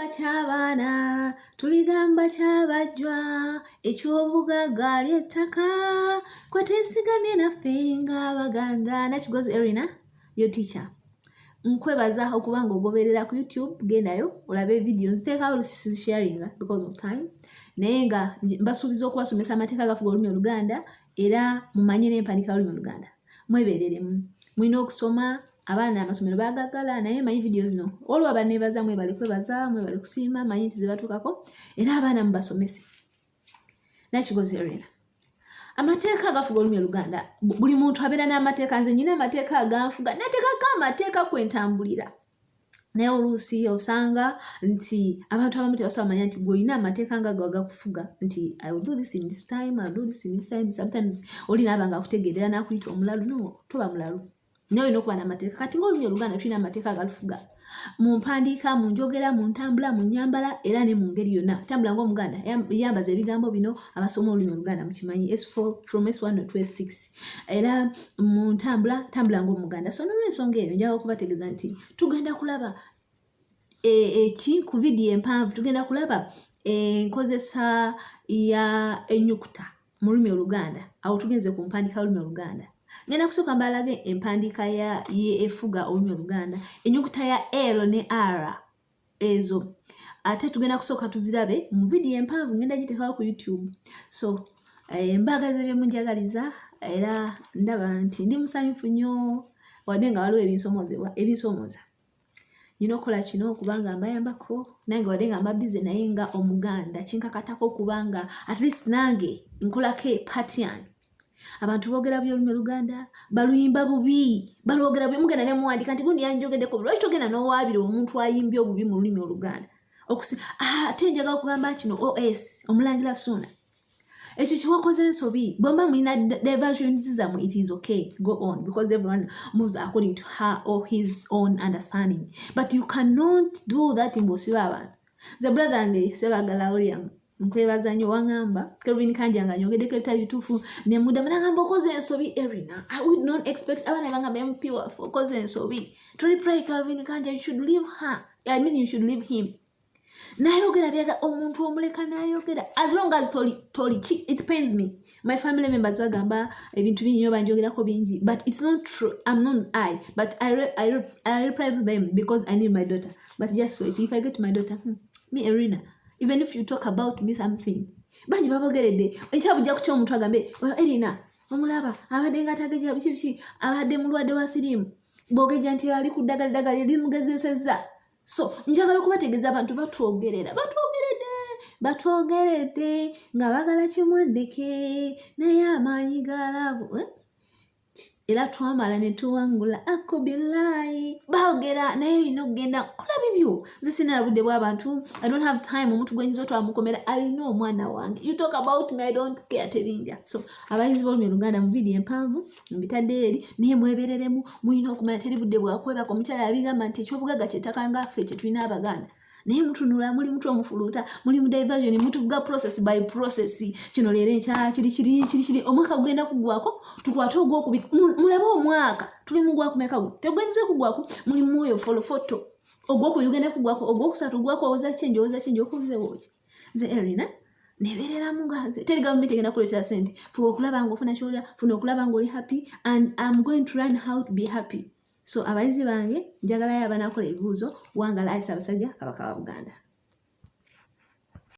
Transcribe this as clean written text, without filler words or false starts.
Ky'abaana tuligamba kyabajjwa eky'obugagga ly'ettaka kwe twesigamye naffe ng'Abaganda. Nakigozi Erina, your teacher. Nkwebaza okuba ng'ogoberera ku YouTube. Gendayo olabe vidiyo nziteekawo, olusi sharinga because of time, naye nga mbasuubiza okubasomesa amateeka agafuga olulimi Oluganda era mumanye n'empandiika y'olulimi Oluganda. Mwebeereremu, mulina okusoma. Abaana amasomero bagagala, naye manyi vidiyo zino waliwo abaneebaza. Mwebale kwebaza, mwebale kusiima, manyi nti zebatuukako era abaana mubasomese. Nakigozi Erina. Amateeka agafuga olulimi Oluganda. Buli muntu abeera n'amateeka. Nze nyina amateeka aganfuga, nateekako amateeka kwentambulira, naye oluusi osanga nti abantu abamu tebasobola manya nti gweolina amateeka nga agakufuga, nti "I will do this in this time, I will do this in this time." Sometimes oli naaba nga akutegeerera n'akuyita omulalu. No, toba mulalu, naye olina okuba n'amateeka. Kati ngaolulimi Oluganda tulina amateeka agalufuga mu mpandiika, mu njogera, mu ntambula, mu nyambala era ne mu ngeri yonna. Tambula ngaomuganda, yambaza ebigambo bino. Abasoma olulimi Oluganda mukimanyi, S4, from S1 to S6. Era mu ntambula, tambula ngaomuganda. So nolwensonga eyo njagala okubategeeza nti tugenda kulaba eki ku vidiyo empanvu. Tugenda kulaba enkozesa ya ennyukuta mu lulimi Oluganda. Awo tugenze ku mpandiika y'olulimi Oluganda. Ngenda kusooka mbalage empandiika ya ye efuga olulimi Oluganda, ennyukuta ya L ne R ezo. Ate tugenda kusooka tuzirabe mu vidiyo empanvu, ngenda giteekawo ku YouTube. So mbaagaza ebyemunjagaliza era ndaba nti ndi musanyufu nnyo, wadde nga waliwo ebinsomozebwa ebinsomooza. Nina okukola kino kubanga mbayambako nange, wadde nga mba busy, naye nga Omuganda kinkakatako okubanga at least nange nkolako part yange. Abantu boogera bubi olulimi Oluganda, baluyimba bubi, balwogera bubi. Mugenda ne muwandika nti gundi yanjogeddeko. Lwaki togenda n'owaabira omuntu ayimbye obubi mu lulimi Oluganda? Ate njagala okugamba kino, os Omulangira Suuna, ekyo kyewakoze ensobi. Bwemba mulina diversions zammwe, it is okay, go on, because everyone moves according to her or his own understanding, but you cannot do that ng'osiba abantu. Nze brother wange Sebagala William, nkwebaza nnyo. Waŋŋamba Kelvin Kanja nga nyogeddeko ebitali bituufu, nemuddamu nagamba okoze ensobi. Erina, I would not expect. Abaana bangamba, "MP waffe, okoze ensobi to reply Kelvin Kanja. You should leave her, I mean, you should leave him." Nayogera byaga omuntu omuleka nayogera as long as toli toli ki. It pains me. My family members bagamba ebintu bingi nnyo, banjogerako bingi, but it's not true. I'm not I but I, re, I, re, I reply to them because I need my daughter. But just wait, if I get my daughter, me Erina, even if you talk about me something, bangi babogeredde. Enkya bujja kukya omuntu agambe, "Erina omulaba abadde nga atageja biki biki, abadde mulwadde wa siriimu." Bwogejja nti ali ku ddagala, ddagala erimugezesezza. So njagala okubategeeza, abantu batwogerera, batwogeredde, batwogeredde nga bagala kimwaddeke, naye amaanyi ga love, eh? Era twamala ne tuwangula akubilayi. Boogera, naye olina okugenda kola bibyo. Nze sinala budde bw'abantu. I don't have time. Omuntu gwenyinza otwamukomera alina omwana wange. You talk about me, I don't care, tebinja. So abayizi b'olulimi Oluganda, mu vidiyo empanvu mbitaddeyo eri, naye mwebereremu. Mulina okumanya teri budde bwakwebaka. Omukyala yabigamba nti ekyobugagga kyettaka ngaffe kyetulina Abaganda, naye mutunula muli mutwe omufuluuta, muli mu diversion, mutuvuga process by process. Kino leero, enkya kiri, kiri kiri kiri. Omwaka gugenda kuggwako, tukwate ogwokubiri. Mulabe omwaka tuli mu gwakumeka guno, tegugenze kuggwako. Muli mwoyo folofoto. Ogwokubiri gugenda kuggwako, ogwokusatu gwako. Owoza kyenji, owoza kyenji, okuzewoki? Nze Erina nebeereramu nga nze. Teri gavumenti egenda kuleetera sente. Fuba okulaba nga ofuna kyolya, funa okulaba nga oli happy, and I'm going to learn how to be happy. So abayizi bange, njagalayo abanakola ebibuuzo. Wangala, ayi Ssaabasajja Kabaka wa Buganda.